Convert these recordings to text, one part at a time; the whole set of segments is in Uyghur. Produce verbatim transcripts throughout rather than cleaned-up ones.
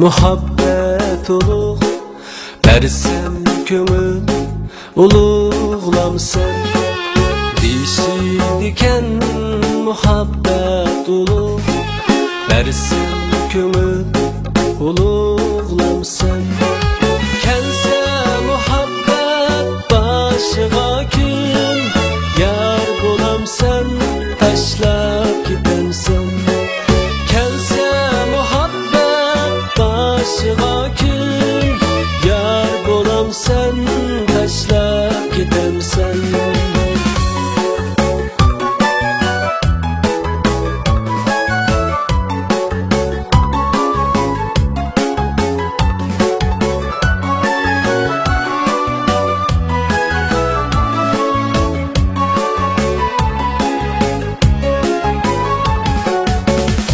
مۇھەببەت ئۇلۇغ، بەرسەم كۆڭۈل ئۇلۇغلامسەن. دېيىشىدىكەن مۇھەببەت ئۇلۇغ، بەرسەم كۆڭۈل ئۇلۇغلامسەن. كەلسە مۇھەببەت باشىغا كۈن، يار بولامسەن، تاشلاپ كېتەمسەن. كەلسە مۇھەببەت باشىغا كۈن، يار بولامسەن، تاشلاپ كېتەمسەن.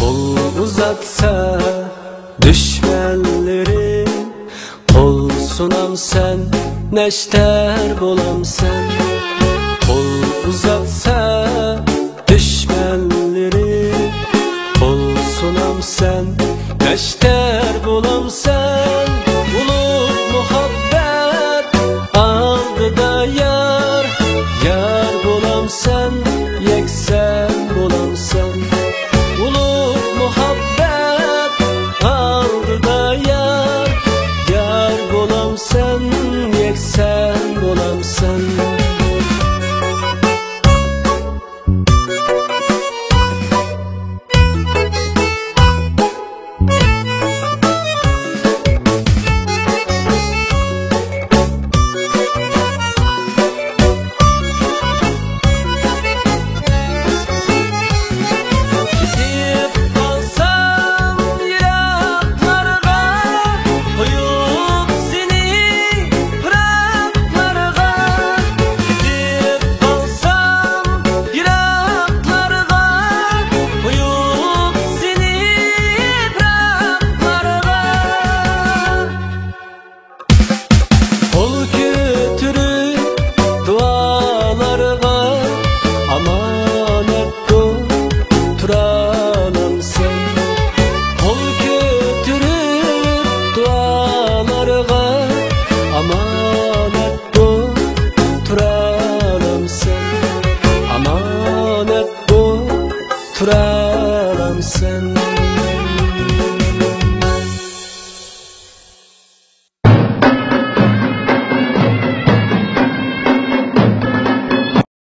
قول ئۇزاتسا دۈشمەنلىرىم، قول سۇنامسەن، نەشتەر بولامسەن. قول ئۇزاتسا دۈشمەنلىرىم، قول سۇنامسەن، نەشتەر بولامسەن. ئۇلۇغ مۇھەببەت ئالدىدا يار، يار بولامسەن.